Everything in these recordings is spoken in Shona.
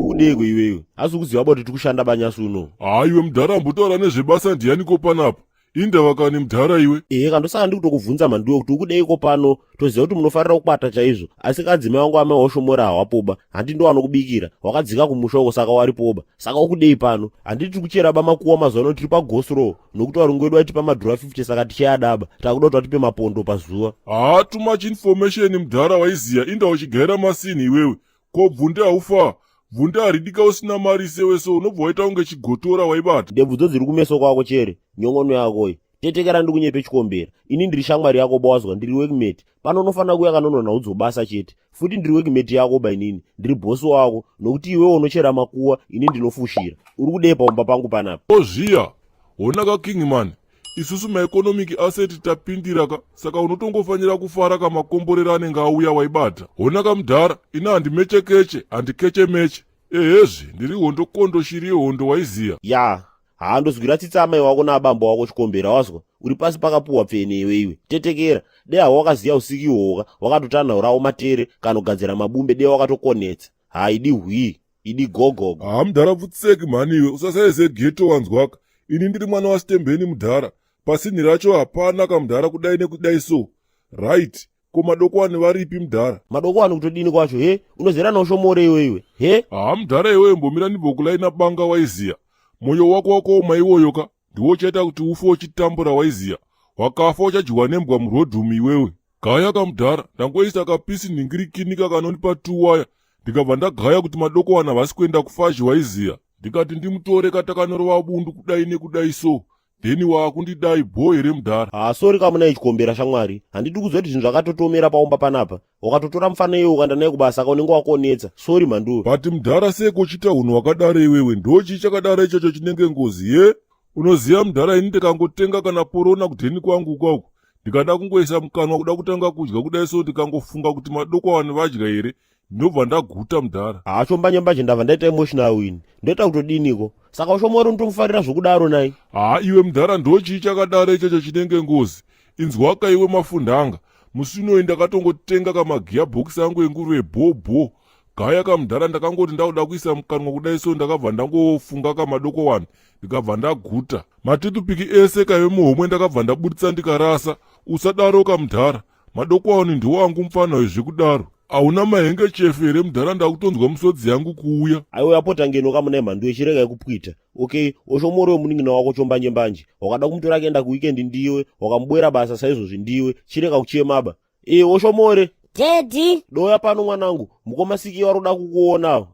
Ukudeiko iwewe asi ukuziva boti tikushanda banyasi uno. Haiwe mudhara ambotaura nezvebasa ndiyaniko panapa Indava kani mdhara iwe. Ehe kandosaka ndikutokubvunza Manduwe kuti ukudeiko pano toziva kuti munofarira kukwata chaizvo asi kadzimai wangu amai washomora hawapoba handi ndo anokubikira wakadzika kumusha uko saka waripoba saka ukudei pano handiti tiri kuchera ba makuwa mazuva ano tiri pagosro nokuti varungu vedu vaitipa madhura 50 saka tichayadaba takuda kuti vatipe mapondo pazuva. Haa too much information mdhara waiziya inda uchigaira masinhi iwewe Ko bvunde haufa bvunde haridika usina mari sewe so unobva waita kunge chigotora waibata. Ndebvu dzo dziri kumeso kwako chere nyongono yako iyi tetekera ndikunyepe chikombera ini ndiri shamwari yako bawazwa ndiri workmate pano unofanira kuuya kanonona udzobasa chete futi ndiri workmate yako ba inini ndiri bosi wako nokuti iwewe unochera makuwa ini ndinofushira uri kudei paumba pangu panapa. Ko zviya hona ka king man isusu maeconomic asset tapindira ka saka unotongofanira kufara ka makomborero anenge auya waibata hona ka mudhara ini handimechekeche handikechemeche ehezve ndiri hondo kondo shiri yehondo waiziya ya haa ndozwira tsitsi amai wako naabambo wako chikombera wazwa uri pasi pakapuhwa pfene iwe iwe tetekera dei hawo wakaziya usiki ihwoka wakatotanhaurawo matere kana kugadzira mabumbe dei wakatokonetsa haa idi hwii idi gogogo. Haa mudhara pfutseki mhani iwe usasaize ghetto wanzwaka ini ndiri mwana wastembeni mudhara pasinhi racho hapana kamudhara kudai nekudai so right ko madokwani varipi mudhara Madokwani kutodini kwacho he unozera noshomore iwe iwe he haa mudhara iwewe mbomira ndibvokulaina banga waiziya moyo wako wakaoma iwoyo ka ndiwo uchaita kuti ufe uchitambura waiziya wakafa uchadyiwa nembwa murodhum iwewe Gaya kamudhara ndangoisa kapisi nhingirikinika kanondipa tuwaya ndikabva ndagaya kuti madokowana havasi kuenda kufazhi waiziya ndikati ndimutore katakanorova bundu kudai nekudai so then waakundidai bho here mudhara. Haa sorry kamuna ichikombera shamwari handidi kuziva kuti zvinhu zvakatotomera paumba panapa wakatotora mufana iwe ukaenda naye kubasa ka unenge wakonetsa sorry mhanduwe. But mudhara seko uchiita hunhu hwakadaro iwewe ndochii chakadaro ichocho chinenge ngozi ye Unoziva mudhara ini ndikangotenga kana porona kudheni kwangu uko ndikada kungoisa mukanwa kuda kutanga kudya kudai so ndikangofunga kuti madoko wani vadya here ndinobva ndaguta mudhara. Haa chombanje mbanje ndabva ndaita emotional ini ndoita kutodiniko saka ushomori unotomufarira zvokudaro nai. Haa iwe mudhara ndochii chakadaro ichocho chinenge ngozi inzwaka iwe mafundanga musi unoyi ndakatongotenga kamagiya bhokisi angu enguruve bho bho gaya kamudhara ndakangoti ndakuda kuisa mukanwa kudai so ndakabva ndangofunga kamadoko wani ndikabva ndaguta matutupiki ese kaive muhomwe ndakabva ndaburitsa ndikarasa usadaro kamudhara madoko awani ndiwo angu mupfana uyu zvekudaro hauna mahengechefu here mudhara ndakutonzwa musodzi yangu kuuya Aiwa yapota ngeno kamuna mhandu yechirega kupwita okay oshomori wemunin'ina wako chombanje mbanje wakada kumutora kuenda kuweekend ndiwe wakamubwera basa saizvozvi ndiwe chirega kuchemaba e oshomore Daddy, doya pano mwanangu mukoma siki waroda kukuona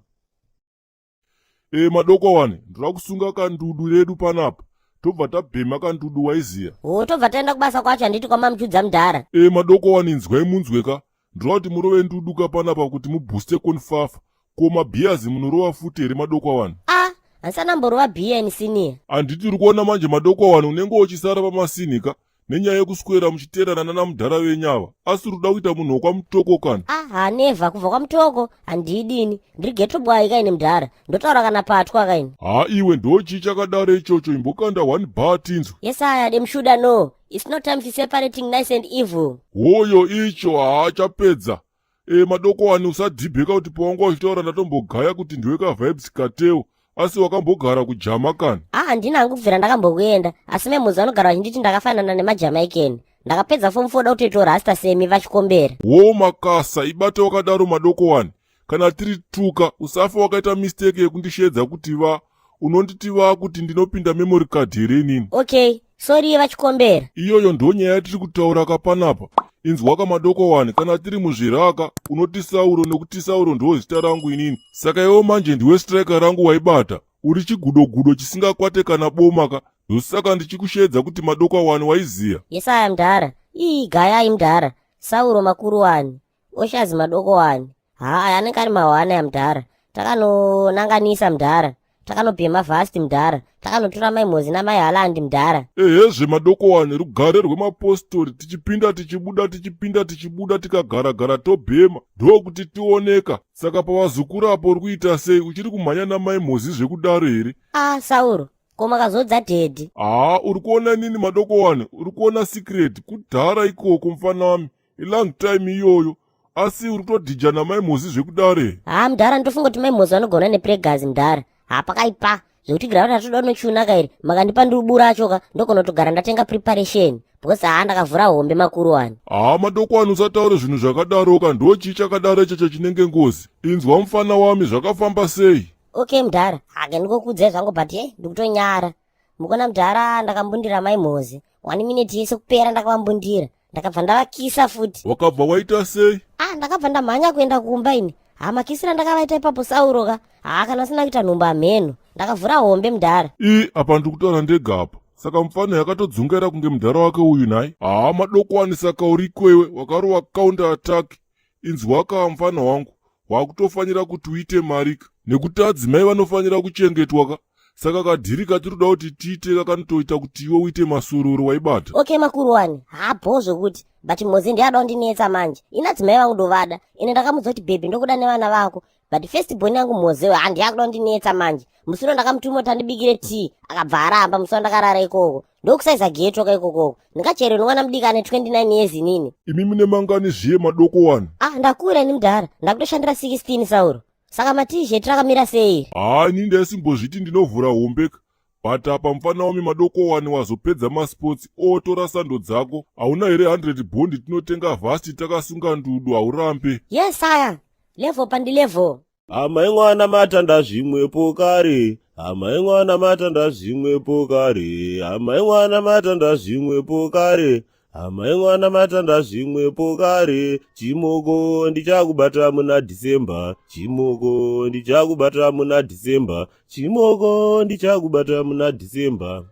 E madoko wani ndoda kusunga kandudu redu panapa tobva tabhema kandudu waiziya. Ho tobva taenda kubasa kwacho handiti kwamamuchudza mudhara. E madoko wani inzwai munzwe ka ndoda kuti murove ndudu ka panapa kuti mubhuste konfafa ko mabhiyazi munorova futi here madoko wani. A handisana mborova bhiya ini senior. Handiti uri kuona manje madoko wani unenge uchisara pamasinhi ka nenyaya yekuswera muchiteerana nana mudhara venyu ava asi uri kuda kuita munhu wekwamutoko kani ah haneva kubva kwamutoko handidi ini ndiri geto bwai kaini mudhara ndotaura kana patwa kaini haa iwe ndochii chakadaro ichocho imbokanda one bar tinzwe yes aya demshuda no its no time for separating nice and evil hoyo icho haa chapedza E, madoko wani usadhibheka kuti pawanga uchitaura ndatombogaya kuti ndiwe ka vibes kateo asi wakambogara kujama kani? Ah, handina hangu kubvira ndakambokuenda asi memhuzi vanogara vachinditi ndakafanana nemajamaicani ndakapedza fomu foda kutoitawo rasta semi vachikombera. Wo makasa ibate wakadaro madoko wani kana tiri tuka usafe wakaita mistake yekundisheedza kuti va unonditi va kuti ndinopinda memory card here inini? Okay Sorry vachikombera. Iyoyo ndonyaya yatiri kutaura ka panapa. Inzwaka madoko wani kana tiri muzviraka unoti Sauro nekuti Sauro ndiwo zita rangu inini. Saka iwe manje ndiwe striker rangu waibata. Uri chigudo-gudo chisingakwate kana boma ka. Ndosaka ndichikusheedza kuti madoko wani waiziya. Yesaya mdhara. Ii gayai mdhara. Sauro makuru wani. Oshazi madoko wani. Haa, anenge ari mahwana ya mudhara. Takanonanganisa mudhara. Takanobhema vhasti mudhara. Takanotora mai Mhozi namai Halandi mudhara. Ehezve madokowani rugare rwemapostori tichipinda tichibuda tichipinda tichibuda tikagaragara tobhema ndokuti tioneka. Saka pavazukuru apo uri kuita sei uchiri kumhanya namai Mhozi zvekudaro here? Ah, Sauro, ko makazodza dhedhi? Haa uri kuona nini madokowani uri kuona secret kudhara ikoko mfana wami ilong time iyoyo asi uri kutodhija namai Mhozi zvekudaro here? Haa mudhara ndinofunga kuti mai Mhozi vanogona nepregazi mudhara. Haa pakaipa zvekuti gara kuti atoda unochiuna kairi makandipa ndubura acho ka ndogona kutogara ndatenga preparation because haa ndakavhura hombe makuru wani. Haa madokwani usataure zvinhu zvakadaroka ndochii chakadaro ichocho chinenge ngozi inzwa mufana wami zvakafamba sei? Okay mudhara hake ndikokuudzai zvangu but eh ndikutonyara. Mukona mudhara ndakambundira mai Mhozi one minute yese kupera ndakavambundira ndakabva ndavakisa futi. Wakabva waita sei? Ah ndakabva ndamhanya kuenda kumba ini. Ha makisira ndakavaita ipapo Sauro ka. Ha kana asina kuita nhumbu hamheno. Ndakavhura hombe mudhara. Ii apa ndiri kutaura ndega apa. Saka mufana yakatodzungaira kunge mudhara wake uyu nhai. Haa madokwani saka uriko iwe wakarova counter attack. Inzwaka mufana wangu wakutofanira kuti uite marika nekuti adzimai vanofanira kuchengetwa ka saka kadhiri katiri kuda kuti tiite kakanotoita kuti iwe uite masororo waibata. Okay makuru wani habho zvekuti but Mhozi ndiye ada kundinetsa manje ini adzimai vangu ndovada ine ndakamudza kuti bhebhi ndokuda nevana vako but first born yangu Mhozi uyo handiye akuda kundinetsa manje musi uno ndakamutuma kuti andibikire tea akabva aramba musi wandakarara ikoko ndokusaiza geto ka ikokoko ndingachere unowana mudiki ane 29 years inini. Imi mune mangani zviye madoko wani? Ah ndakura ini mudhara ndakutoshandira 16 Sauro saka matizheti rakamira sei? Haa ini ndaisimbozviti ndinovhura hombe ka but apa mufana wami madoko wani wazopedza masports otora sando dzako hauna here 100 bond tinotenga vhasti takasunga ndudu haurambe. Yes aya level pandi level. Amai mwana matanda zvimwepo kare amai mwana matanda zvimwepo kare amai mwana matanda zvimwepo kare amai mwana matanda zvimwepo kare chimoko ndichakubata muna December chimoko ndichakubata muna December chimoko ndichakubata muna December.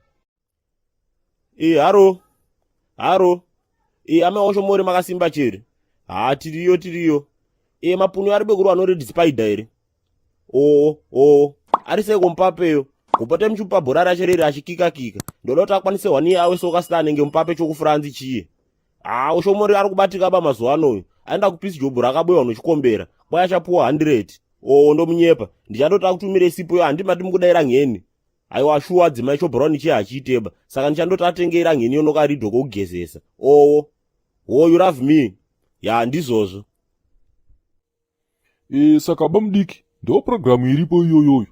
E haro haro e amai washomori makasimba chere haa tiriyo tiriyo e mapunu ari bekurwa anored spider here oo oo ari seiko mupapeyo kupota muchimupa bhora racho riri achikika kika ndoda kuti akwanise one year awe soka star anenge mupape chokufuranzi chiye haa ushomori ari kubatika ba mazuva anoyo aenda kupisi jobhu rakaboiwa nochikombera kwai achapuwa 100 oo ndomunyepa ndichatoti akutumire sipo yo handi mati mukudaira ngeni aiwa shuwa dzimai chobrown chiye hachiiteba saka ndichandoti atengei rangeni yonokaridho kokugezesa owo wo you love me ya ndizvozvo. E, saka bamudiki ndo purogiramu iripo iyoyoyo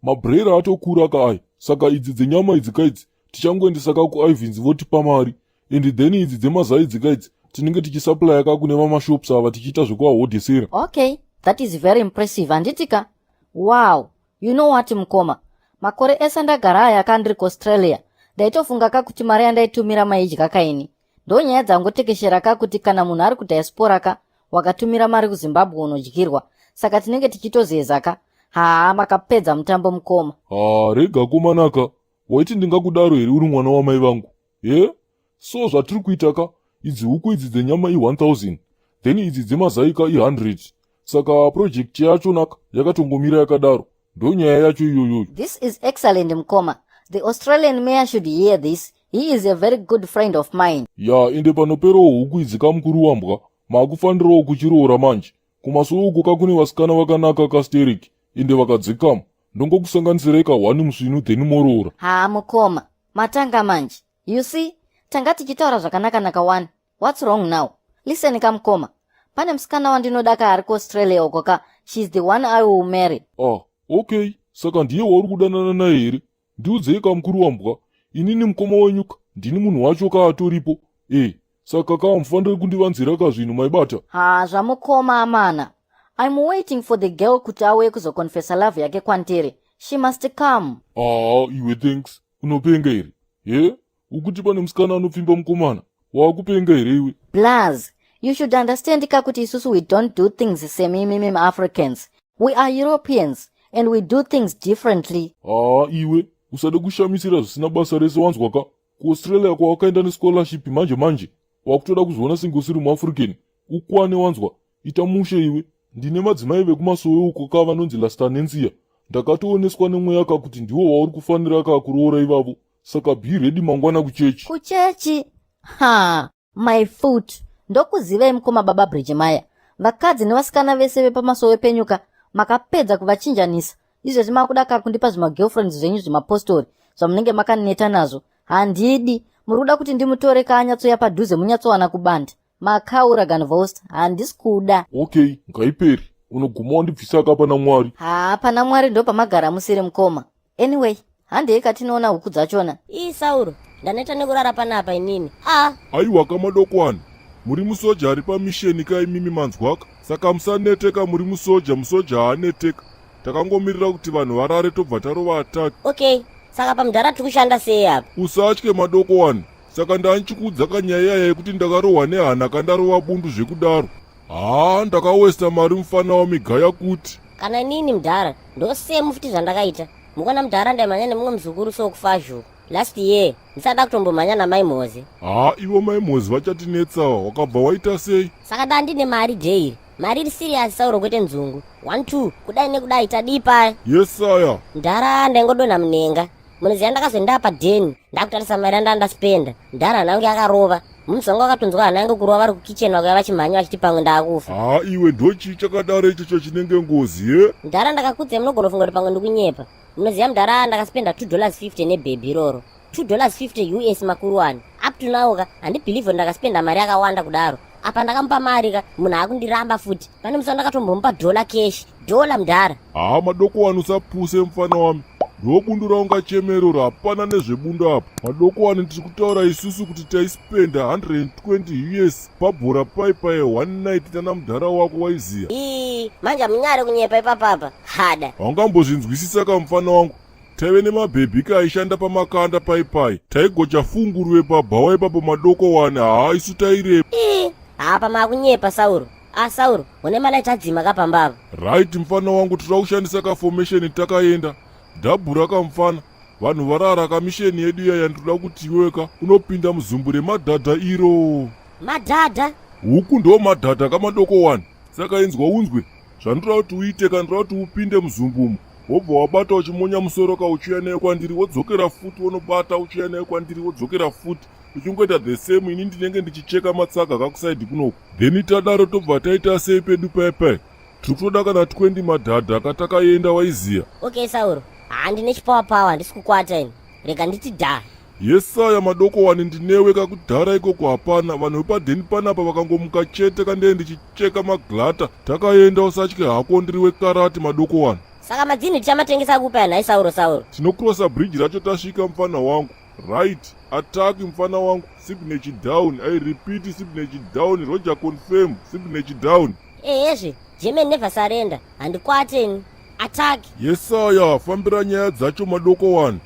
mabrera atokura ka aya saka idzi dzenyama idzi kaidzi tichangoendesa ka kuivins votipa mari and then idzi dzemazai idzi kaidzi tinenge tichisupplya ka kune vamashops ava tichiita zvekuvahodhesera. Okay, that is very impressive handiti ka? Wow, You know what mukoma, makore ese ndagara aya ka ndiri kuAustralia ndaitofunga ka kuti mari yandaitumira maidya kaini. Ndonyaya dzangotekeshera ka kuti kana munhu ari kudiaspora ka wakatumira mari kuZimbabwe unodyirwa saka tinenge tichitozeza ka. Haa makapedza mutambo mukoma. Haa rega komanaka, waiti ndingakudaro here uri mwana wamai vangu? He? So zvatiri kuita ka, idzi huku idzi dzenyama i1000, then idzi dzemazai ka i100. Saka project yacho naka yakatongomira yakadaro. Ndonyaya yacho iyoyoyo. This is excellent mukoma. The Australian mayor should hear this. He is a very good friend of mine. Ya, ende panoperawo huku idzi kamukuru wambwa, makufanirawo kuchiroora manje. Kumasowe uko kakune vasikana vakanaka kastereki, ende vakadzikama. Ndongokusanganisirai ka one musvinu then moroora. Haa mukoma, matanga manje. You see, tanga tichitaura zvakanaka-naka wani. What's wrong now? Listen ka mukoma. Pane musikana wandinoda ka ari kuAustralia uko ka. She's the one I will marry. Ah, okay. Saka ndiye wauri kudanana naye here? Ndiudzei ka mukuru wambwa. Inini mukoma wenyu ka, ndini munhu wacho ka atoripo. Eh, saka ka hamufaniri kundivanzira ka zvinhu maibata. Haa zvamukoma amana. I'm waiting for the girl kuti auye kuzoconfessa love yake kwandiri. She must come. Ah, iwe thanks. Unopenga here? He? Ukuti pane musikana anopfimba mukomana? Wakupenga here iwe? Blaz, you should understand ka kuti isusu we don't do things semimi maAfricans. We are Europeans and we do things differently. Haa iwe, usade kushamisira zvisina basa rese wanzwa ka? KuAustralia kwawakaenda nescholarship manje manje, wakutoda kuzoona senge usiri muAfrican. Ukwane wanzwa? Ita mushe iwe. Ndine madzimai vekumasowe uko ka vanonzi Lastanensiya. Ndakatooneswa nemweya ka kuti ndiwo wauri kufanira ka kuroora ivavo. Saka be ready mangwana kuchechi. Kuchechi? Ha, my foot. Ndokuzivai mukoma baba Bridgemaya. Vakadzi nevasikana vese vepamasowe penyu ka makapedza kuvachinjanisa. Izvezvi makuda ka kundipa zvimagirlfriends zvenyu zvemapostori zvamunenge makaneta nazvo. Handidi. Muri kuda kuti ndimutore ka anyatsoya padhuze munyatsowana kubanda. Makaura Ganvost, handisi kuda. Okay, ngaiperi. Unoguma wandibvisa ka pana Mwari. Haa, pana Mwari ndopamagara musiri mukoma. Anyway, handei katinoona huku dzachona. Ii Sauro, ndaneta nekurara panapa inini. Ah! Aiwa ka madokwana. Muri musoja ari pamisheni ka imimi manzwaka. Saka musaneteka muri musoja, musoja haaneteka. Takangomirira kuti vanhu varare tobva tarova attack. Okay, saka pamudhara tiri kushanda sei apa? Usatye madokwana. Saka ndanchikuudza kanyaya iyaya yekuti ndakarohwa nehana kandarova bundu zvekudaro. Haa ndakawesta mari mufana wamigaya kuti. Kana inini mudhara ndosemu futi zvandakaita. Mukona mudhara ndaimhanya nemumwe muzukuru so kufazhu last year ndisada kutombomhanya namai Mhozi. Haa ivo mai Mhozi vachatinetsawa wakabva waita sei? Saka ndandine mari day iri. Mari iri serious Sauro kwete nzungu. 1 2 kudai nekudai tadii paya? Yesaya. Mudhara ndaingodonha munenga. Munoziva ndakazoenda padheni ndakutarisa mari yanda ndaspenda. Mudhara hana yangu yakarova. Mumzi wangu akatonzwa hana yangu kurova vari kukitchen vakauya vachimhanya vachiti pamwe ndakufa. Haa iwe ndochii chakadaro ichocho chinenge ngozi ye? Mudhara ndakakudza munogona kufunga kuti pamwe ndikunyepa. Munoziva mudhara ndakaspenda $2.50 nebhebhi iroro. $2.50 US makuruwani. Up to now ka handibelieve kuti ndakaspenda mari yakawanda kudaro. Apa ndakamupa mari ka munhu akundiramba futi. Pane musi wandakatombomupa dollar cash. Dollar mudhara. Haa madokowani usapuse mfana wami. Ndobundu raungachemerero hapana nezvebundu apa. Madokowani tiri kutaura isusu kuti taispenda 120 US pabhora pai pai one night nana mudhara wako waiziya. Ii manje hamunyare kunyepa ipapapa. Hada. Haungambozvinzwisisa ka mfana wangu. Taive nemabhebhi ka aishanda pamakanda pai pai. Taigocha funguruve pabhawa ipapo madokowani haa isu taireba. Ii apa makunyepa Sauro. Ah Sauro, une malight adzima ka pamba apa. Right mfana wangu tinoda kushandisa ka formation takaenda. Dhabhura ka mfana. Vanhu varara ka mission yedu iya yandinoda kuti iwewe ka unopinda muzumbu remadhadha iro. Madhadha? Huku ndo madhadha ka madoko wani. Saka inzwa unzwe zvandinoda kuti uite ka ndinoda kuti upinde muzumbu umu. Wobva wabata uchimonya musoro ka uchiuya naye kwandiri wodzokera futi wonobata uchiuya naye kwandiri wodzokera futi. Uchingoita the same ini ndinenge ndichicheka matsaga kakusaidi kunoku. Then tadaro tobva taita sei pedu paya paya. Tiri kutoda kana 20 madhadha katakaenda waiziya. Okay Sauro, haa ndine chipower power handisi kukwata ini. Rega nditi dha. Yesaya madoko wani ndinewe kakudhara ikoko hapana vanhu vepadheni panapa vakangomuka chete kandee ndichicheka maglata takaenda usatye hako ndiri wekarati madoko wani. Saka madzinhi tichamatengesa kupi aya nhai Sauro Sauro? Tinocrossa bridge racho tasvika mfana wangu. Right, attack mfana wangu, signature down, I repeat signature down, Roger confirm, signature down. Ehezve, German never surrender, handikwate ini. Attack. Yesaya, fambira nyaya dzacho madoko wani.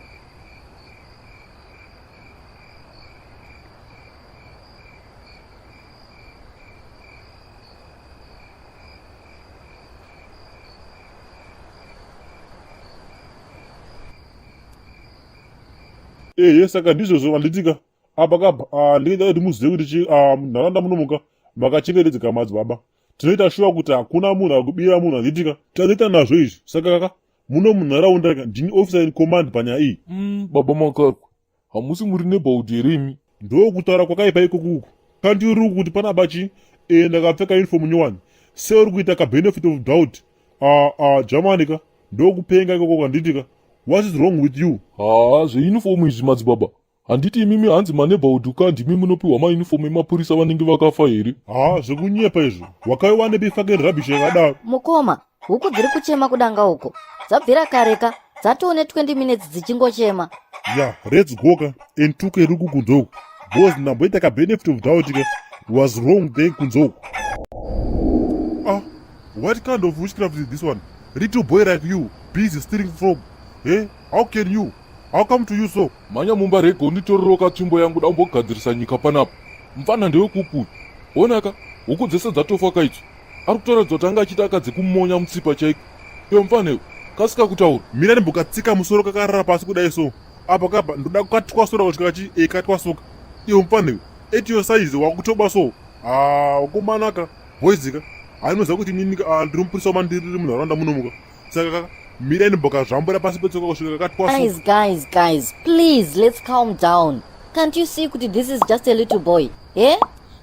Ehe saka ndizvozvo vanditika apa kaba ah, ndinge ndada kuti muzive kuti chi ah, munharaunda munomuka makachengetedzeka madzibaba tinoita shuwa kuti hakuna munhu akubira munhu anditika tanoita nazvo izvi saka kaka muno munharaunda ka ndini officer in command panyaya iyi mm, baba makarwa hamusi muri neighborhood here imi ndokutaura kwakaipa ikoku uku kandiri kuti pana bachi e ndakapfeka uniform nyowani seuri kuita kabenefit of doubt ah, ah, germany ka ndokupenga ikoko kanditi ka what is wrong with you haa zveuniform izvi madzibaba handiti imimi hanzi maneighborhood ka ndimi munopiwa mauniform emapurisa vanenge vakafa here haa zvekunyepa izvo wakaiwanepi fucking rubbish yakadaro mukoma huku dziri kuchema kudanga uko dzabvira kareka dzatoo ne 20 minutes dzichingochema ya let's go ka and tuke ruku kunze uku because ndamboita ka benefit of doubt ka was wrong there kunze uku ah what kind of witchcraft is this one little boy like you busy stealing from hey how can you how come to you so mhanya mumba rega unditorero katsvimbo yangu da umbogadzirisa nyika panapa mfana ndewekupi honaka huku dzese dzatofa kaidzo ari kutoratidza kuti anga achiita akadzi kumonya mutsipa chaiko iwe mfana iwe kasika kutaura mira ndimbokatsika musoro kakarara pasi kudai so apa kapa ndoda kukatwasura kusvika kachi e katwasuka iwe mfana iwe at your size wakutoba so ah ukomanaka boys ka Anoziva kuti inini ah, ndiri mupurisa wamandiriri munharaunda munomuka. Saka kaka mirai ndimbokazvambura pasi petsoka kusvika kakatwasuka. Guys, guys, guys, please, let's calm down. Can't you see kuti this is just a little boy? Eh?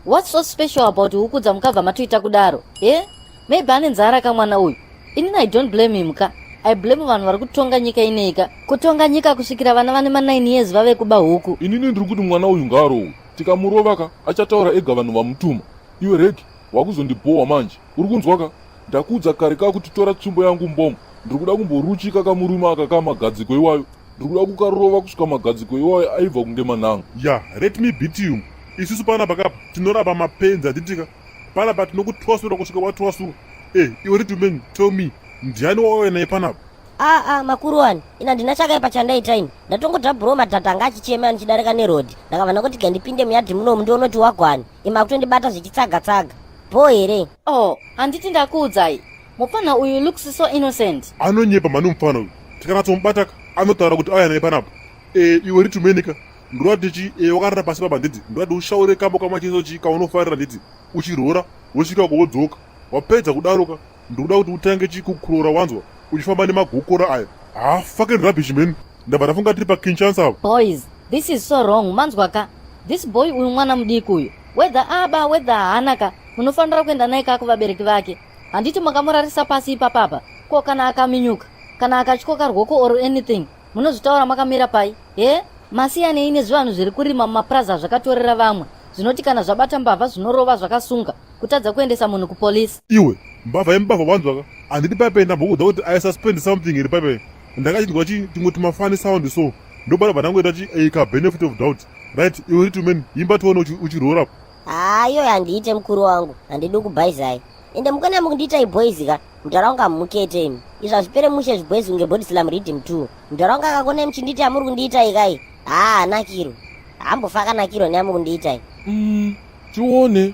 What's so special about huku dzamukabva matoita kudaro? Eh? Maybe ane nzara kamwana uyu. Inini I don't blame him ka. I blame vanhu vari kutonga nyika ineyi ka. Kutonga nyika kusvikira vana vane ma 9 years vave kuba huku. Inini ndiri kuti mwana uyu ngaarohwe. Tikamurova ka achataura ega vanhu vamutuma. Iwe Regi wakuzondibhowa manje. Uri kunzwa ka? Ndakuudza kare ka kuti tora tsvimbo yangu mbomo. Ndiri kuda kumboruchika kamurume aka kamagadziko iwayo. Ndiri kuda kukarova kusvika magadziko iwayo aibva kunge manhanga. Ya, let me beat you. Isusu panapa kapa tinorapa mapenzi handitika. Panapa tinokutwasura kusvika watwasuka. Eh, iwe little man, tell me, ndiani wauya naye panapa? Aa ah, makuru wani ina ndina chakaipa chandaita ini ndatongodhabhurawo madhadha anga achichema ndichidarika nerodhi ndakabva ndangoti gandipinde muyadhi munomu ndionoti wagwani ima akutondibata zvichitsaga tsaga bho here Oh, handiti ndakuudzai. Mupfana uyu looks so innocent. Anonyepa mhani mupfana uyu. Tikanatsomubataka anotaura kuti auya naye panapa. Eh, iwe little man ka. Ndoda tichi eh, wakarara pasi papa nditi. Ndoda ushaure kambo kamachiso chi kaunofarira nditi. Uchirora wosvika uko wodzoka. Wapedza kudaro ka ndikuda kuti utange chikukurora wanzwa uchifamba nemagokora aya. Ah, fucking rubbish man. Ndabva ndafunga tiri paKinshasa apa. Boys, this is so wrong. Manzwa ka? This boy uyu mwana mudiki uyu. Whether aba whether haana ka, munofanira kuenda naye ka kuvabereki vake. Handiti makamurarisa pasi ipapapa. Ko kana akaminyuka, kana akatyoka rwoko or anything, munozvitaura makamira pai? He? Masiyanei nezvivanhu zviri kurima mumapurazi zvakatorera vamwe. Zvinoti kana zvabata mbavha zvinorova zvakasunga, kutadza kuendesa munhu kupolice. Iwe, mbavha yembavha wanzwa ka? Handiti paipai ndambokuudza kuti I suspend something iri paipai. Ndakachinzwa chi tingoti mafani sound so. Ndobva ndangoita chi eh, ka benefit of doubt. Right, iwe little man, imba tione uchirora. Haa iyoyo handiite mukuru wangu handidi kubhaizai ende mukana mukundiita iboys ka mudhara wangu hamumukete imi izvi hazvipere mushe zviboys kunge body slam rhythm 2 mudhara wangu akakonai muchindiita yamuri kundiita ikai haa hanakirwe haambofa akanakirwa neyamuri kundiita mm, tione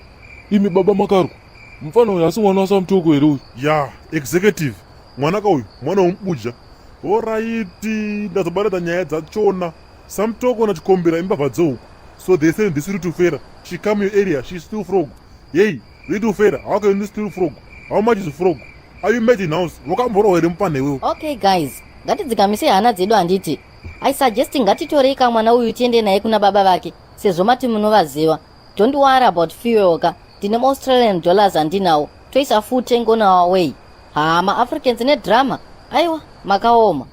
imi baba makarwa mufana uyu asi mwana wasamutoko here uyu ya executive mwana ka uyu mwana womubuja horaiti ndazobaradza nyaya dzachona samutoko nachikombera imbavha dzehuku so they say this little fera she come your area she steal frog yey little fera how can you steal frog how much is frog are you made in house wakamborohwa here mupfanha iwewe Okay guys, ngatidzikamisei hana dzedu handiti. I suggest ngatitorei kamwana uyu tiende naye kuna baba vake sezvo mati munovaziva. Don't worry about fuel ka. Ndine maAustralian dollars andinawo. Toisa full tank on our way. Haa maAfricans nedrama. Aiwa, makaoma.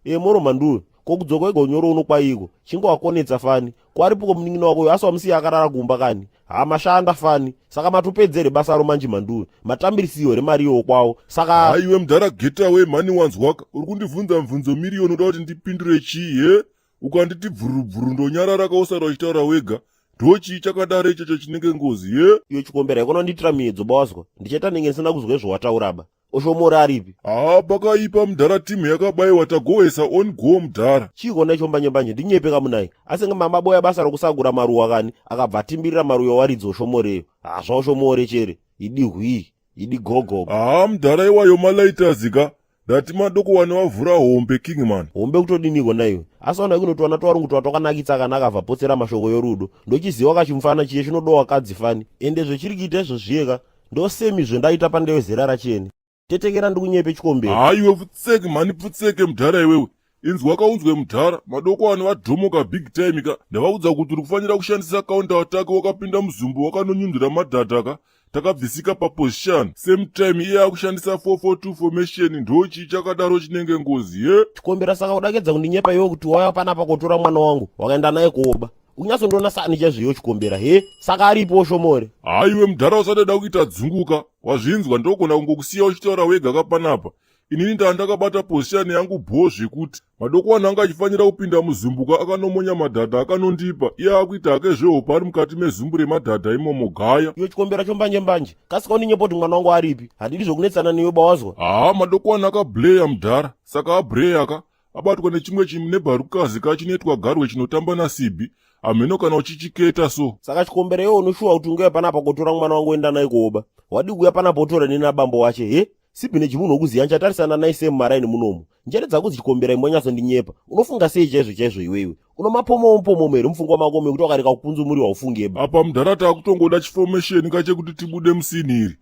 E moro mhanduwe, ko kudzoka wega unyoro uno kwaiko? Chinge wakonetsa fani. Ko aripiko munin'ina wako uyo asi wamusiya akarara kumba kani? Ha mashanda fani. Saka matopedza here basa ro manje mhanduwe? Matambirisiwo here mari iyoyo kwawo? Saka Haiwe mudhara get away mhani wanzwaka uri kundibvunza mibvunzo miriyoni uda kuti ndipindure chii he ukanditi bvururu bvururu ndonyarara kausara uchitaura wega ndochii chakadaro ichocho chinenge ngozi he iyo chikombera ikona kundiitira miyedzo bawazwa. Ndichaita ndenge ndisina kuzwa izvo watauraba. Oshomora aripi? Haa pakaipa mudhara timu yakabaiwa tagohwesa on go mudhara. Chiiko nacho mbanje mbanje ndinyepe kamunai. Asenge mama boya basa rokusakura maruwa kani akabva atimbirira maruwa waridzi oshomoreyo. Haa zvaoshomore chere. Idi hwii. Idi gogogo. Haa mudhara iwayo malaiters ka ndati madoko wane wavhura hombe kingman. Hombe kutodiniko naiwe. Asi vanhu vaikunotiwana twarungu twa twakanakitsa kana akabva potsera mashoko yorudo. Ndochiziwa kachimufana chiye chinodowa kadzi fani. Ende zvechiri kuita izvo zviye ka ndosemi zvendaita pandewe zera rachene. Tetekera ndikunyepe chikombero. Haa iwe pfutseke mhani pfutseke mudhara iwewe. Inzwa kaunzwe mudhara madoko ano vadhomoka big time ka. Ndavaudza kuti uri kufanira kushandisa counter attack wakapinda muzumbu wakanonyundura madhadha ka. Takabvisika paposition. Same time iye akushandisa 442 formation ndochii chakadaro chinenge ngozi ye. Chikombera saka udakedza kundinyepa iwe kuti wauya panapa kotora mwana wangu wakaenda naye koba. Unyatsondiona sani chaizvo iwe chikombera he saka aripo oshomore. Haiwe mudhara usada kuita dzunguka wazvinzwa ndogona kungokusiya uchitaura wega kapanapa. Inini ndaa ndakabata position yangu bhoo zvekuti madokwana anga achifanira kupinda muzumbuka akanomonya madhadha akanondipa iye akuita hake zvehope ari mukati mezumbu remadhadha imomo gaya. Iwe chikombera chombanje mbanje kasika undinyepa kuti mwana wangu aripi handidi zvokunetsana newe bawazwa. Haa madokwana akableya mudhara saka abreya ka abatwa nechimwe chinebharukazi ka chinoitwa garwe chinotamba nasibhi hameno kana uchichiketa so. Saka chikombera iwe unoshuwa kuti ungauya panapa kotora mwana wangu oenda naye koba wadii kuuya panapa otora neni nabambo wache he sibhi nechimunhu wokuziya ndichatarisana naye sei mumaraini munomu njere dzako dzichikombera imbonyatsondinyepa unofunga sei chaizvo chaizvo iwewe unomapomomo pomomo here mupfungwa mako mekuti wakareka kupunzumuriwa ufungeba Apa mudhara takutongoda chiformation ka chekuti tibude musini iri.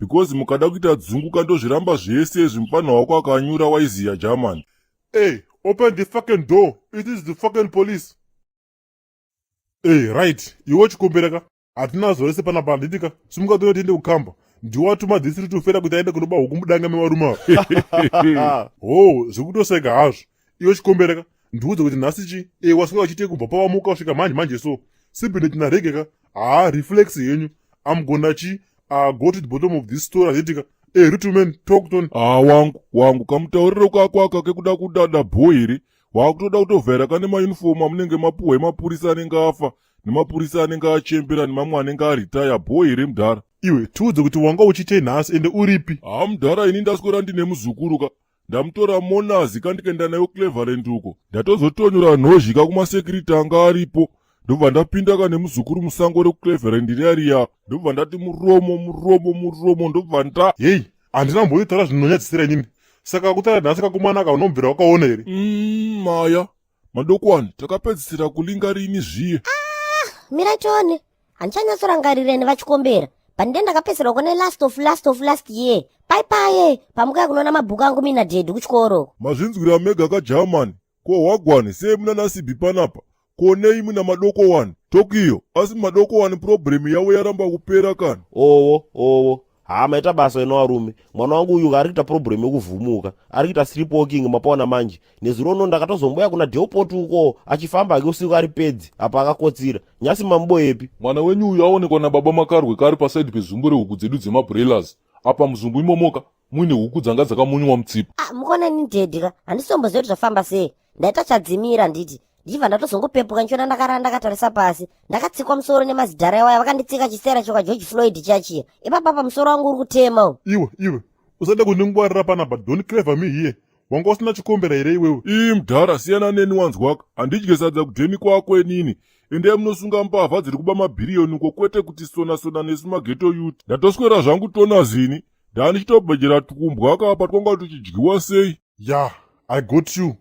Because mukada kuita dzungu kandozviramba zvese izvi mupfanha wako akanyura waiziya German. Hey, open the fucking door. It is the fucking police. Hey, right. Iwe chikombera ka. Hatina zuva rese panapa handiti ka. Simuka tone tiende kukamba. Ndiwe watuma this little fella kuti aende kunoba huku mudanga mevarume ava. Ho, zvekutoseka hazvo. Iwe chikombera ka. Ndiudze kuti nhasi chi? Eh, waswera uchiitei kubva pawamuka kusvika manje manje so. Sibinet na rege ka. Haa, reflex henyu. I'm gonna chi go to the bottom of this story handiti ka. Eh, little man, talk to. Ah, wangu, wangu, kamutauriro kako aka kekuda kudada bho here? Wakutoda kutovhaira kane mauniform amunenge mapuhwa emapurisa anenge afa nemapurisa anenge achembera nemamwe anenge aritaya bho here mudhara? Iwe, tiudze kuti wanga uchiitei nhasi ende uripi? Haa mudhara, ini ndaswera ndine muzukuru ka. Ndamutora monazi ka ndikaenda nayo Cleveland uko. Ndatozotonyora nhozhi ka kumasecurity anga aripo. Ndobva ndapinda ka nemuzukuru musango rekuCleveland riya riya. Ndobva ndati muromo muromo muromo ndobva nda. Heyi, handina mboitaura zvinonyadzisira inini. Saka kutaura nhasi kakomana aka unobvira wakaona here? Maya, madokwani takapedzisira kulinga rini zviye? Ah, mirai tione. Handichanyatsorangarira ini vachikombera. But ndiye ndakapedzisira kuona last of last of last year. Pai paye, pamuka kunoona mabhuku angu mina daddy kuchikoro. Mazvinzwira mega ka German. Ko wagwani sei muna nasibi panapa? Ko nei muna madoko wani? Tokyo, asi madoko wani problem yavo yaramba kupera kani? Owo, owo. Haa maita basa ino varume. Mwana wangu uyu ari kuita problem yekuvhumuka. Ari kuita sleepwalking mapaona manje. Nezuro uno ndakatozomboya kuna Delport uko achifamba hake usiku ari pedzi apa akakotsira. Nyasi mamuboyepi? Mwana wenyu uyu aonekwa nababa Makarwe kaari pasaidi pezumbu rehuku dzedu dzemabroilers. Apa muzumbu imomoka muine huku dzanga dzakamunywa mutsipa. Ah, mukaona ini daddy ka handisomboziva kuti zvafamba sei. Ndaita chadzimira nditi ndichibva ndatozongopepuka ndichiona ndakarara ndakatarisa pasi. Ndakatsikwa musoro nemazidhara iwaya vakanditsika chisera choka George Floyd chiya chiya. Ipapa pamusoro wangu uri kutema uyu. Iwe, iwe, usada kundingwarira panapa. Don't clever me here. Wanga usina chikombera here iwewe? Ii mudhara siyana neni wanzwaka. Handidye sadza kudheni kwako inini. Endai munosunga mbavha dziri kuba mabhiriyoni uko kwete kuti sona sona nesu mageto youth. Ndatoswera zvangu tonazini. Ndandichitobhejera tukumbwa kapa twanga tuchidyiwa sei. Yeah, I got you.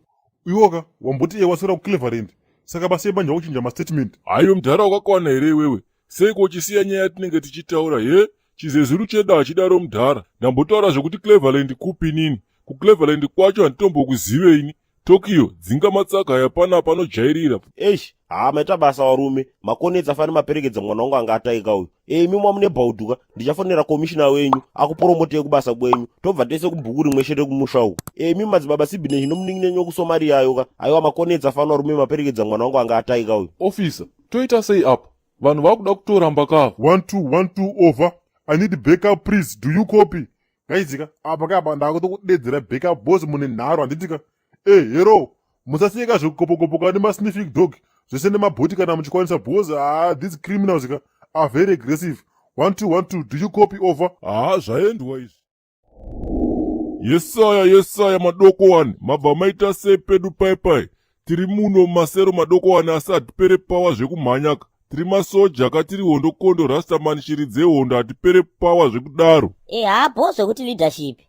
Iwoka wamboti iye waswera kuCleveland. Saka basa yemanje wakuchinja mastatement. Haiwe mudhara wakakwana here iwewe? Seiko uchisiya nyaya yatinenge tichitaura he? Chizezuru chedu hachidaro mudhara. Ndambotaura zvekuti Cleveland kupi inini? KuCleveland kwacho handitombokuzive ini. Tokyo, dzinga matsaga aya panapa anojairira. Eish, haa maita basa varume. Makonetsa fani maperekedza mwana wangu anga ataika uyu. Ei imi mwamune bhaudhuka, ndichafonera komishina wenyu akuporomotei kubasa kwenyu. Tobva tese kubhuku rimwe chete kumusha uku. Ei imi madzibaba Sibhineshi nomunin'ina wenyu wekuSomalia ayo ka. Aiwa makonetsa fani varume maperekedza mwana wangu anga ataika uyu. Officer, toita sei apa? Vanhu vakuda kutoramba kava. 1 2 1 2 over. I need backup please. Do you copy? Guys ka apa ka apa ndakutokudedzera backup boss mune nharo handiti ka. Eh hero musasiyeka zvekukopokopoka nemasniffing dog zvese nemabhoti kana muchikwanisa because these criminals ka are very aggressive. 1 2 1 2 do you copy over? Haa zvaendwa izvi. Yesaya yesaya madoko wani mabva maita sei pedu pai pai tiri muno mumasero madoko wani asi hatipere pawa zvekumhanyaka tiri masoja ka tiri hondo kondo rastaman shiri dzehondo hatipere pawa zvekudaro. Eh haa bho zvekuti leadership.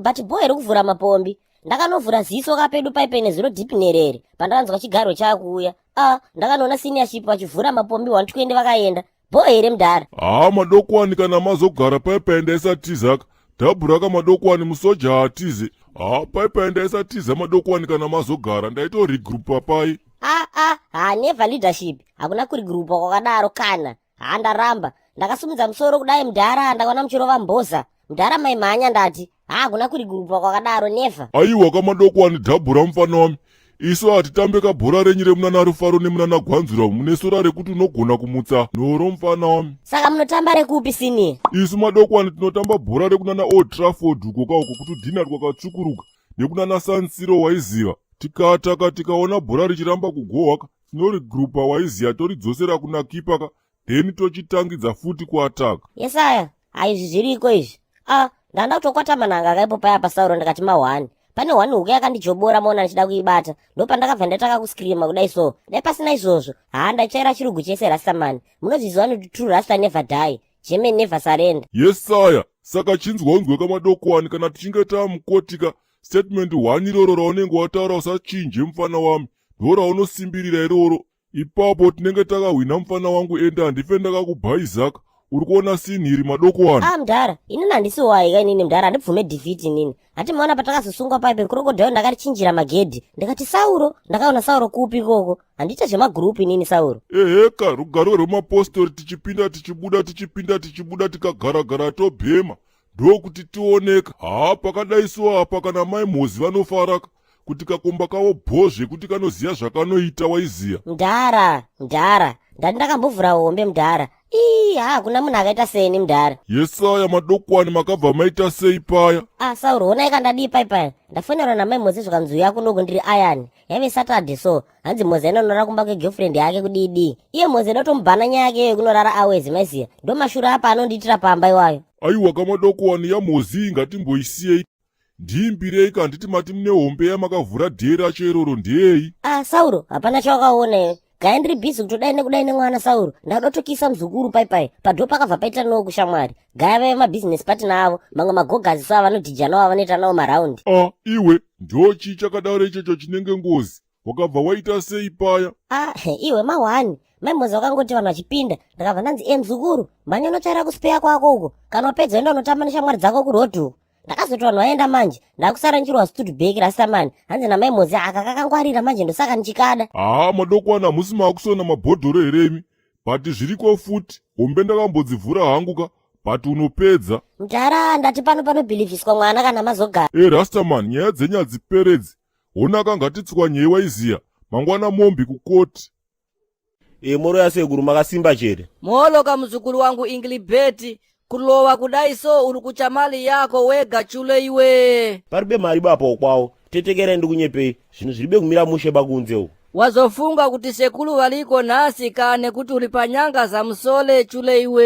But bho here kuvhura mapombi. Ndakanovhura ziso ka pedu pai pai nezuro deep nerere pandakanzwa chigaro chakuuya. Ah ndakanoona seniorship vachivhura mapombi 120 vakaenda. Bho here mudhara? Haa madokwani kana mazogara pai pai ndaisatizaka dhabhuraka madokwani musoja haatize. Haa pai pai ndaisatiza madokwani kana mazogara ndaitorigrupa pai. Ah ah haa never leadership hakuna kurigrupa kwakadaro kana. Haa ndaramba. Ndakasumudza musoro kudai mudhara ndakaona muchirova mboza. Mudhara maimhanya ndati. Haa hakuna kurigrupa kwakadaro never. Aiwa kamadokwani dhabhura mufana wami. Isu hatitambe kabhora renyu remunana Rufaro nemunana Gwanzura mune sora rekuti unogona kumutsa nhoro mufana wami. Saka munotamba rekupi senior? Isu madokwani tinotamba bhora rekunana Old Trafford uko ka uko kutudhina twakatsvukuruka nekunana San Siro waiziva. Tikataka tikaona bhora richiramba kugohwa ka tinorigrupa waiziva toridzosera kuna kipa ka then tochitangidza futi kuataka. Yesaya, haizvi zviriko izvi. Ah, ndanda kutokwata manhanga akaipo paya pasauro ndikati mahwani. Pane hwani huku yakandijobora maona ndichida kuibata. Ndopandakabva ndataka kuscreama kudai so. Dai pasina izvozvo. Haa ndachaira chirugu chese Rastaman. Munozviziva kuti true Rasta never die. German never surrender. Yesaya, saka chinzwa unzwe kamadokwani kana tichinge taamukotika statement hwani iroro raunenge wataura usachinje mufana wami. Ndoraunosimbirira iroro. Ipapo tinenge takahwina mufana wangu ende handife ndakakubhaizaka. Uri kuona sinhi iri madoko wani? Ah mdhara, inini handisi waika inini mdhara, handibvume defeat inini. Hati maona patakazosungwa paipe crocodile ndakarichinjira magedhi. Ndikati Sauro, ndakaona Sauro kupi ikoko? Handiite zvemagroup inini Sauro. Eheka, rugare rwemapostori tichipinda tichibuda tichipinda tichibuda tikagaragara tobhema. Ndokuti tioneka. Haa pakadai so apa kana mai Mhozi vanofaraka kuti kakomba kavo bho zvekuti kanoziya zvakanoita waiziya. Mdhara, mdhara, ndati ndakambovhura hombe mdhara. Ii, haa hakuna munhu akaita seni mdhara. Yesaya madokwani makabva maita sei paya? Ah, Sauro, honai kandadii pai paya. Ndafonerwa namai Mhozi zvikanzi uya kunoku ndiri ayani. Yaive Saturday so. Hanzi Mhozi ainonorara kumba kwegirlfriend yake kudii dii. Iye Mhozi ndotomubhana nyaya yake iyoyo kunorara awezi maiziya. Ndomashura apa anondiitira pamba iwayo. Aiwa kamadokwani yaMhozi ngatimboisiyei. Ndiimbirei ka handiti mati mune hombe yamakavhura dhee racho iroro ndeyei? Ah, Sauro, hapana chawakaona iwe. Gaya ndiri busy kutodai nekudai nemwana Sauro. Ndakadotokisa muzukuru pai pai. Padho pakabva paita no kushamwari. Gaya vaiva mabusiness partner avo, mamwe magogazi so avanodhija nawo avanoita nawo maraundi. Ah, iwe, ndochii chakadaro ichocho chinenge ngozi? Wakabva waita sei paya? Ah, iwe mahwani. Mai Mhozi wakangoti vanhu vachipinda, ndakabva ndanzi, "Eh muzukuru, mhanya unotsvaira kuspare kwako uko. Kana wapedza enda unotamba neshamwari dzako kuroad uko." Ndakazoti vanhu vaenda manje, ndakusara ndichirwa stood back rastamani. Hanzi namai Mhozi aka kakangwarira manje ndosaka ndichikada. Haa madokwana hamusi maakusona mabhodhoro here imi? But zviriko futi, hombe ndakambodzivhura hangu ka, but unopedza. Mdhara, ndati pano panobhilivhiswa mwana kana mazogara. Eh Rastaman, nyaya dzenyu hadziperedzi. Honaka ngatitswanyei waiziya, mangwana mombi kukoti. E, moro yasekuru makasimba chere. Molo kamuzukuru wangu Inglibeti, kulova kudai so uri kucha mali yako wega chule iwe. Paribe mari bapa ukwawo. Tetekerai ndikunyepei, zvinhu zviribe kumira mushe bakunze uku. Wazofunga kuti sekuru valiko nhasi kane kuti uri panyanga zamusole chule iwe.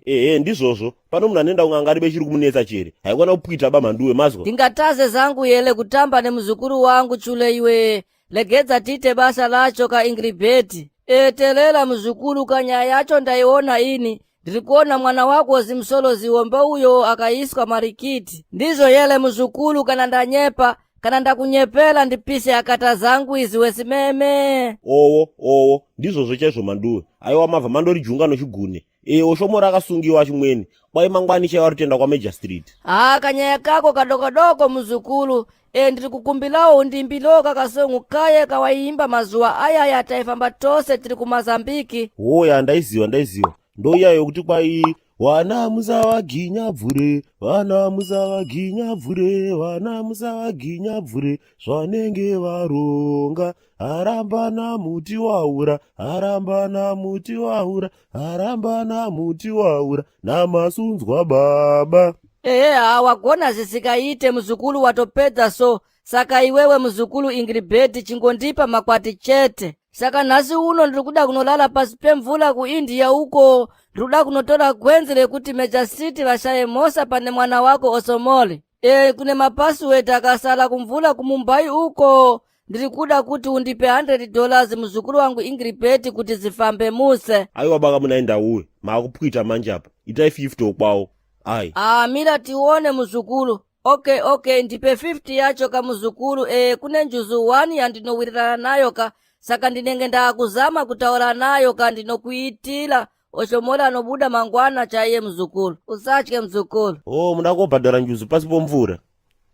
Ehe ndizvozvo, pano munhu anoenda kun'anga aribe chiri kumunetsa chere. Haikwana kupwita ba mhanduwe mazwa. Ndingataze zangu yele kutamba nemuzukuru wangu chule iwe. Legedza tiite basa lacho ka Ingribeti. E, telela muzukuru ka nyaya yacho ndaiona ini. Ndiri kuona mwana wako zimsolo ziwombe uyo akaiswa marikiti. Ndizvo yele muzukuru kana ndanyepa, kana ndakunyepela ndipise akata zangu izi wesimeme. Owo, owo, ndizvozvo chaizvo Manduwe. Aiwa mabva mandorijunga nochigune. Ee, Oshomora akasungiwa chimweni. Kwai mangwani chaiwa rutenda kwaMajor Street. Haa kanyaya kako kadokodoko muzukuru. E, ndiri kukumbilawo undimbilewo kakasongu kaye kawaiimba mazuva ayaya taifamba tose tiri kumazambiki. Hoya ndaiziva ndaiziva. Ndoiya yokuti kwai wana musavaginya bvure vana musavaginya bvure vana musavaginya bvure zvanenge varonga harambana muti waura harambana muti waura harambana muti waura namasunzwa baba ehe ha wagona zvisikaite muzukuru watopedza so saka iwewe muzukuru ingiribheti chingondipa makwati chete saka nhasi uno ndiri kuda kunolala pasi pemvula kuindia uko ndiri kuda kunotora gwenzi rekuti meja city vashaye mhosa pane mwana wako osomoli e kune mapasiwedi akasala kumvula kumumbai uko ndiri kuda kuti undipe 100 dollars muzukuru wangu ingribeti kuti zifambe muse aiwa baka muna indauwe maakupwita manje apa itai 50 okwawo ai ah mira tione muzukuru okay okay ndipe 50 yacho ka muzukuru e kune njuzu 1 yandinowirirana nayo ka saka ndinenge ndaakuzama kutaura nayo ka ndinokuitira Oshomora anobuda mangwana chaiye muzukuru. Usatye muzukuru. Oh, muda kobhadhara njuzu pasi pomvura.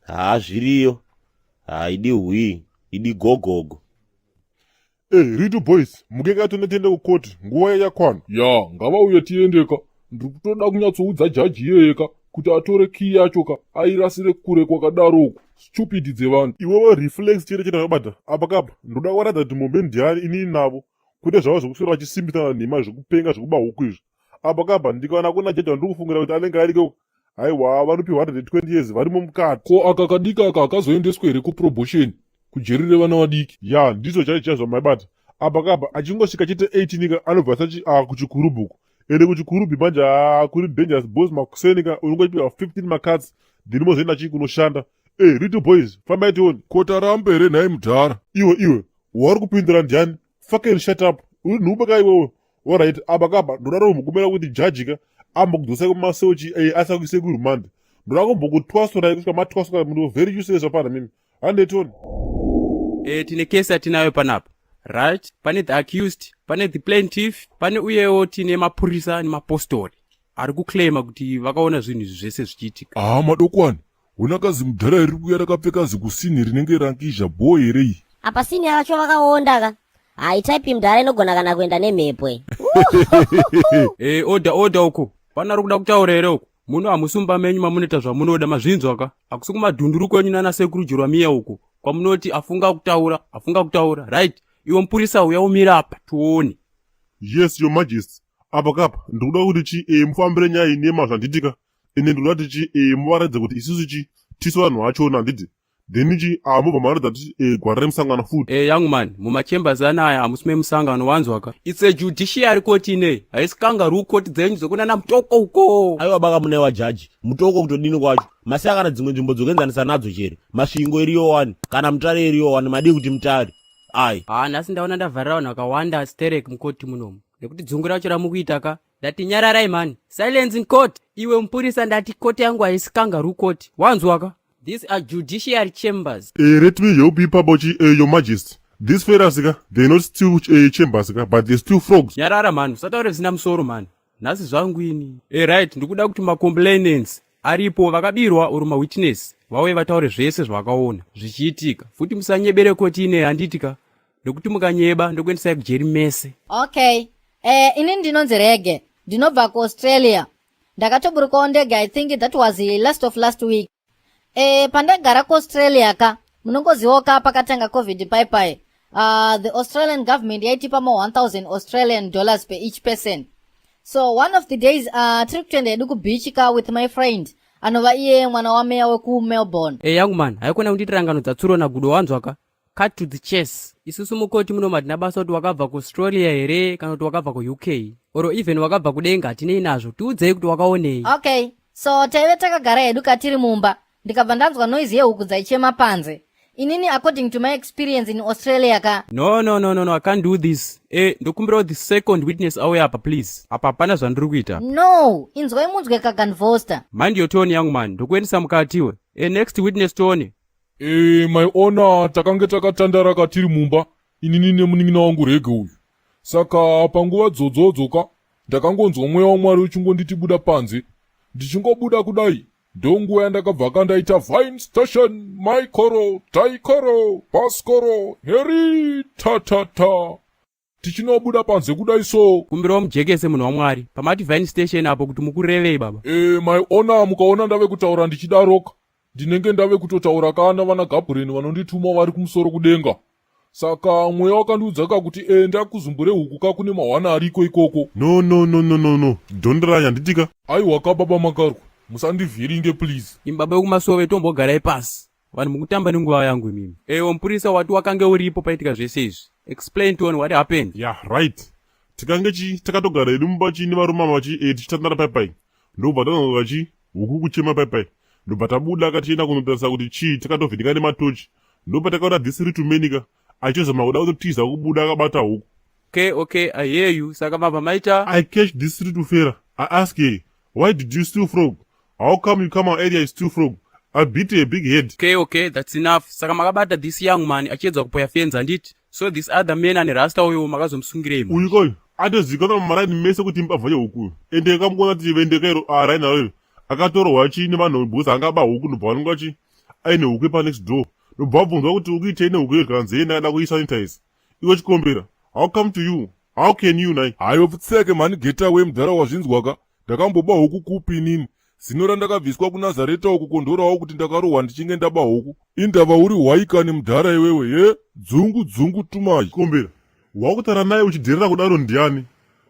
Haa zviriyo. Haa idi hwii, idi gogogo. Hey, Rito boys, mukeka tonetenda kukoti, nguva yakwana. Ya, ngavauye tiendeka. Ndiri kutoda kunyatsoudza jaji iyeyeka kuti atore key yacho ka airasire kure kwakadaro uku. Stupid dzevanhu. Iwewe reflex chete chete akabata. Apa kapa, ndoda kuvaratidza kuti mombe ndiani inini navo. Kwete zvavo zvekuswera vachisimbisana nhema zvekupenga zvekuba huku izvi. Apa kapa ndikaona kuna jaji wandiri kufungira kuti anenge ariko haiwa vanopiwa 120 years varimo mukati. Ko aka kadiki aka hakazoendeswe here kuprobotion kujeri revana vadiki? Ya ndizvo chaizvo chaizvo maibata. Apa kapa achingosvika chete 18 ka anobva asachi ah kuchikurubhu uku. Ende kuchikurubhi manje haa kuri dangerous boys makuseni ka unongochipiwa 15 makatsi then mozoenda chii kunoshanda. Hey, little boys fambai tione. Ko taramba here nhai mudhara? Iwe iwe wauri kupindura ndiani fucking shut up uri nhubu ka iwewe orit apa kapa ndoda rombokumira kuti jaji ka ambokudzosai kumaseochi eh, asakuisei kurumandi ndoda kumbokutwasurai kusvika matwasuka muri very useless apana mimi handetoni e, tine kesi yatinayo panapa right pane the accused pane the plaintiff pane uyewo tine mapurisa nemapostori. Ari kuclaima kuti vakaona zvinhu izvi zvese zvichiitika. Haa madokwani, hona kazimudhara riri kuuya rakapfeka zikusini rinenge rankizha bhoo here iyi? Apa sini vacho vakaonda ka. Hai type mudhara inogona kana kuenda nemhepo iyi. Eh, order order uko. Pana ari kuda kutaura here uko? Muno hamusi mumba menyu mamunoita zvamunoda mazvinzwa ka? Hakusi kumadhunduru kwenyu nana sekuru Jeremiah uko kwamunoti afunga kutaura, afunga kutaura. Right. Iwe mupurisa uya umira apa tione. Yes your majesty. Apa kapa ndikuda kuti chi eh, mufambire nyaya iyi nemazvo handiti ka? Ende ndikuda kuti chi eh, muvaratidze kuti isusu chi tisu vanhu vachona handiti? Then chi ah, mobva maratidza kuti eh, gwara remusangano futi. Eh, young man, mumachambers anaya hamusi memusangano wanzwa ka? It's a judiciary court inei. Haisi kangaroo court dzenyu dzekunana mutoko uko. Aiwa baka mune wajaji. Mutoko kutodini kwacho? Masiya kana dzimwe nzvimbo dzokuenzanisa nadzo chere. Masvingo iriyo wani, kana Mutare iriyo wani, madii kuti Mutare. Ai. Ah, nhasi ndaona ndavharira vanhu vakawanda sterek mukoti munomu. Nekuti dzungu racho ramukuita ka. Ndati nyararai mani. Silence in court. Iwe mupurisa ndati court yangu haisi kangaroo court. Wanzwa ka? These are judiciary chambers. Eh, let me help you pabo chi eh, your majesty. These fellas ka, they not steal eh, chambers ka, but they steal frogs. Nyarara mani, usataure zvisina musoro mani. Nhasi zvangu ini. Eh, right, ndikuda kuti macomplainants aripo vakabirwa or mawitness vauye vataure zvese zvavakaona zvichiitika. Futi musanyebere koti ine handiti ka? Nekuti mukanyeba ndokuendesai kujeri mese. Okay. Eh, ini ndinonzi Rege. Ndinobva kuAustralia. Ndakatoburukawo ndege I think that was last of last week. Eh, pandagara kuAustralia ka, munongozivawo ka pakatanga COVID pai pai. The Australian government yaitipa ma 1000 Australian dollars per each person. So one of the days tiri kutoenda hedu kubeach ka with my friend anova iye mwana wameya wekuMelbourne. Hey, young man, haikona kundiitira ngano dzatsuro nagudo wanzwa ka? Cut to the chase. Isusu mukoti muno hatina basa kuti wakabva kuAustralia here kana kuti wakabva kuUK or even wakabva kudenga hatinei nazvo. Tiudzei kuti wakaonei. Okay, so taive takagara hedu katiri mumba ndikabva ndanzwa noise yehuku dzaichema panze. Inini according to my experience in Australia ka. No, no, no, no, no, I can't do this. Eh, ndokumbirawo the second witness auye apa please. Apa hapana zvandiri kuita. No, inzwai munzwe kaGanvoster. Mind your tone young man, ndokuendesa mukati iwe. Eh, next witness tione. Eh, my honor, takange takatandara katiri mumba, inini nemunin'ina wangu Rege uyu. Saka panguva dzodzodzo ka, ndakangonzwa mweya waMwari uchingonditi buda panze. Ndichingobuda kudai, ndonguva yandakabva kandaita Vine Station, Maikoro, Taikoro, Baskoro, Heri, ta ta ta. Tichinobuda panze kudai so. Kumbirawo mujekese munhu waMwari. Pamati Vine Station apo kuti mukurevei baba? Eh, my honor, mukaona ndave kutaura ndichidaroka, ndinenge ndave kutotaura kana vana Gabriel vanondituma vari kumusoro kudenga. Saka mweya wakandiudza ka kuti enda kuzumbure huku ka kune mahwana ariko ikoko. No, no, no, no, no, no. Don't lie, handiti ka? Aiwa ka baba Makarwe, musandivhiringe please. Imi baba vekumasove tombogarai pasi. Vanhu mukutamba nenguva yangu imimi. Ewo mupurisa wati wakange uripo paitika zvese izvi. Explain to on what happened. Yeah, right. Tikange chi takatogara hedu mumba chi nevarume ava chi eh, tichitandara pai pai. Ndobva tanzwa chi huku kuchema pai pai. Ndobva tabuda katienda kunotarisa kuti chii takatovhiringa nematochi. Ndobva takaona this little man ka achizama kuda kutotiza kubuda akabata huku. Okay, okay, I hear you. Saka mabva maita? I catch this little fella. I ask her, why did you steal frog? How come you come our area you steal frog? I beat a big head. Okay, okay, that's enough. Saka makabata this young man achiedza kupoya fence handiti? So this other man ane rasta uyo makazomusungirei? Uyu koyu atozivikanwa mumaraini mese kuti mbavha yehuku. Ende kamuona kuti vendeka iro araini aro akatorwa chi nevanhu because angaba huku ndobva vanonga chi aine huku yepa next door. Ndobva vabvunzwa kuti ukuitei nehuku iyo zvikanzi yeye ndakada kuisanitize. Iwe chikombera, how come to you? How can you nai? Hayo pfutseke mhani get away mudhara wazvinzwa ka. Ndakamboba huku kupi inini? Zino randakabviswa kuNazareta uku kondorawo kuti ndakarohwa ndichinge ndaba huku. Indava uri hwai kani mudhara iwewe ye? Dzungu dzungu tumai. Chikombera, wakutaura naye uchidherera kudaro ndiani?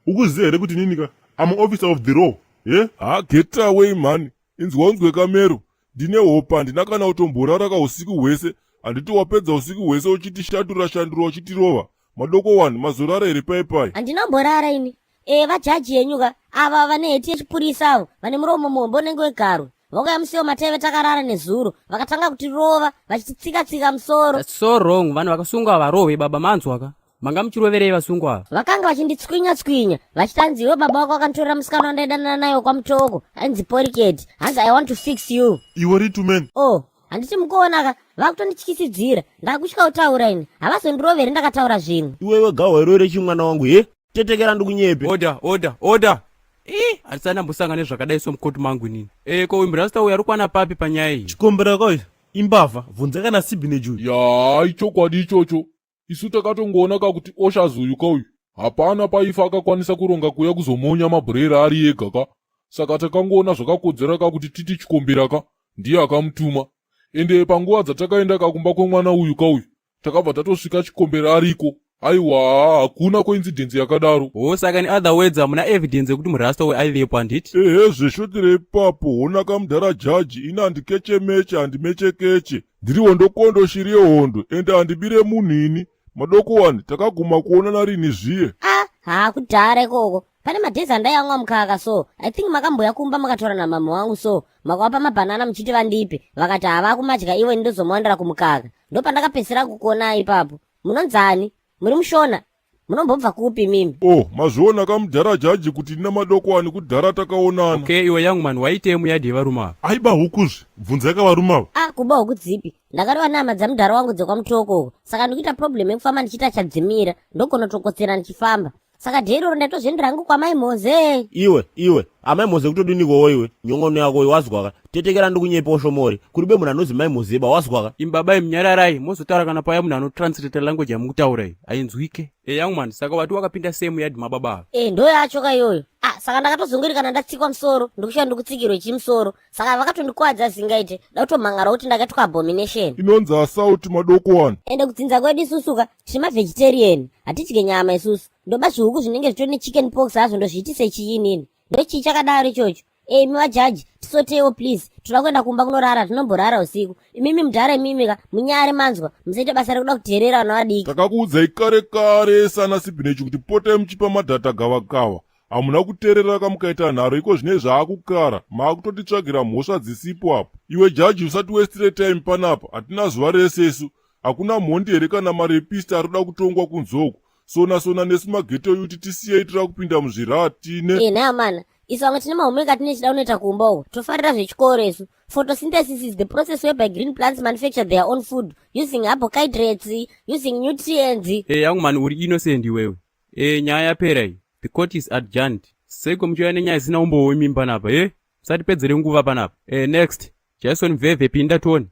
Ukuziva here kuti inini ka I'm officer of the law, ye? Ha get away mhani. Inzwa unzwe kamero. Ndine hope handina kana kutomborara ka usiku hwese. Handiti wapedza usiku hwese uchitishandura shandura uchitirova. Madoko wani mazorara here pai pai? Handinomborara ini. Eh, vajaji yenyu ka ava vane heti yechipurisa avo vane muromo muhombe unenge wegarwe vakauya musiwo mataive takarara nezuro vakatanga kutirova vachititsika-tsika musoro. That's so wrong. Vanhu vakasungwa havarohwe baba manzwa ka. Manga muchiroverei vasungwa ava? Vakanga vachinditswinya-tswinya vachiti hanzi iwe baba wako akanditorera musikana wandaidanana naye kwamutoko ainzi Poriketi hanzi I want to fix you. Iwe ritu man. Oh, handiti mukuona ka vakutondityisidzira ndakutya kutaura ini havazondiroveri ndakataura zvimwe. Iwewe gahwa iro rechimwana wangu he? Tetekera ndikunyepe. Order, order, order. Ii, handisati ndambosangana nezvakadai somukoti mangu inini. E, ko uyu murasta uyu ari kuwana papi panyaya iyi? Chikombera kauyu imbavha, bvunza kana sibineji uyu. Yaa, ichokwadi ichocho. Isu takatongoona ka kuti Oshaz uyu kauyu hapana paifa akakwanisa kuronga kuuya kuzomonya mabhurera ari ega ka. Saka takangoona zvakakodzera ka kuti titi Chikombera ka ndiye akamutuma. Ende panguva dzatakaenda ka kumba kwemwana uyu kauyu takabva tatosvika Chikombera ariko. Aiwa, hakuna coincidence yakadaro. Oh, saka in other words hamuna evidence yekuti murasta uyu aivepo handiti? Ehe zveshotire ipapo hona kamudhara jaji ini handikechemeche handimechekeche ndiri hondo kondo shiri yehondo ende handibire munhu ini madoko wani takaguma kuonana rini zviye Ah, haa kudhara ikoko. Pane madhezi andaiamwa mukaka so. I think makamboya kumba makatora namama wangu so. Makavapa mabhanana muchiti vandipe. Vakati havakumadya ivo ini ndozomuwandira kumukaka. Ndopandakapedzisira kukuonai ipapo. Munonzani? Muri mushona? Munombobva kupi mimi? Oh, mazviona kamudhara jaji kuti ini namadoko wani kudhara takaonana. Okay, iwe young man, waitei muyadhi yevarume ava? Aiba hukuzve, bvunzai ka varume ava. Ah, kuba huku dzipi? Ndakarova nehama dzamudhara wangu dzekwaMutoko uko. Saka ndikuita problem yekufamba ndichiita chadzimira. Ndogonotokotsera ndichifamba. Saka day iroro ndaitozviendera hangu kwamai Mhoze. Iwe, iwe, amai Mhoze kutodinikowo iwe, nyongono yako iwe wazwaka. Tetekera ndikunyepawo shomori. Kuribe munhu anozi mai Mhozeba wazwaka. Imi baba imi nyararai, mozotaura kana paya munhu anotranslate language yamukutaura iyi. Hainzwike. Hey young man, saka wati wakapinda sei muyadhi mababa ava? Eh, ndo yacho ka iyoyo. Ah, saka ndakatozongori kana ndatsikwa musoro, ndikushaya ndikutsikirwe chimusoro. Saka vakatondikwadza zingaite. Ndakutomhangara kuti ndakaitwa abomination. Inonzi assault madoko wani. Ende kudzinza kwedu isusu ka, tiri mavegetarian. Hatidye nyama isusu. Ndoba zvihuku zvinenge zvitori nechicken pox hazvo ndozviitise chii inini. Ndochii chakadaro ichocho? Eh, imi vajaji, tisotewo please. Toda kuenda kumba kunorara, tinomborara usiku. Imimi mudhara imimi ka, munyare manzwa. Musaite basa rekuda kudherera vana vadiki. Takakuudzai kare kare sana Sibinechi kuti potai muchipa madhata gavakava. Hamuna kuterera ka mukaita nharo iko zvine zvaakukara. Maakutotitsvagira mhosva dzisipo apa. Iwe jaji usati westire time panapa. Hatina zuva rese isu. Hakuna mhondi here kana marepist arikuda kutongwa kunze uku. Sona sona nesu mageto yuti tisiyei tira kupinda muzviraa tine. Eh, nhai amana. Isu vamwe tine mahomework atinenge tichida kunoita kumba uko. Tofarira zvechikoro isu. Photosynthesis is the process whereby green plants manufacture their own food using carbohydrates, using nutrients. Hey, young man, uri innocent iwewe. Eh, nyaya yapera iyi. The court is adjourned. Seiko muchiuya nenyaya isina umbowo imimi panapa, eh? Musatipedzere nguva panapa. Eh, next. Jason Mveve pinda tione.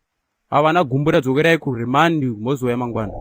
Havana gumbura dzokerai kuremand mozouya mangwana.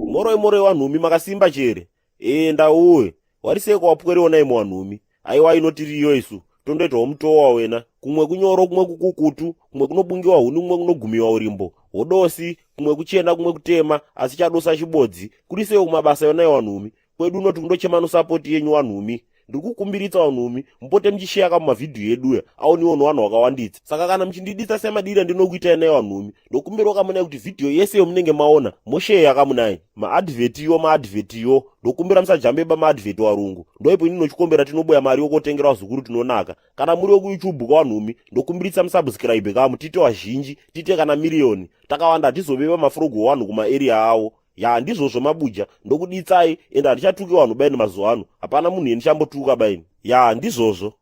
Moroi moroi wanhumi makasimba chere. Ee ndauwe. Wariseko wapwere onai muwanhumi. Aiwa inotiriyo isu. Tondoitawo mutowa wena. Kumwe kunyoro kumwe kukukutu, kumwe kunobungiwa huni kumwe kunogumiwa urimbo. Hodosi, kumwe kuchena kumwe kutema, asi chadosa chibodzi. Kurisewo kumabasa yonai wanhumi. Kwedu unoti kundochema nosapoti yenyu wanhumi. Ndiri kukumbiritsa vanhumi mupote muchisheya ka mumavhidhiyo eduya aoniwo nevanhu vakawanditsa. Saka kana muchindiditsa semadiri andinokuitai nayo vanhumi, ndokumbirawo kamunai kuti vhidhiyo yese yomunenge maona mosheya kamunai. Maadvhetiyo maadvhetiyo, ndokumbira musajambeba maadvheti warungu. Ndoipo ini nochikombera tinoboya mari yokotengera vazukuru tinonaka. Kana muri wekuYouTube kawanhumi, ndokumbiritsa musubscribe kamu tiite vazhinji, tiite kana miriyoni. Takawanda hatizobeba mafrogo owanhu kumaarea awo. Ya ndizvozvo mabuja ndokuditsai ende handichatuki vanhu baini mazuva ano hapana munhu yendichambotuka baini ya ndizvozvo.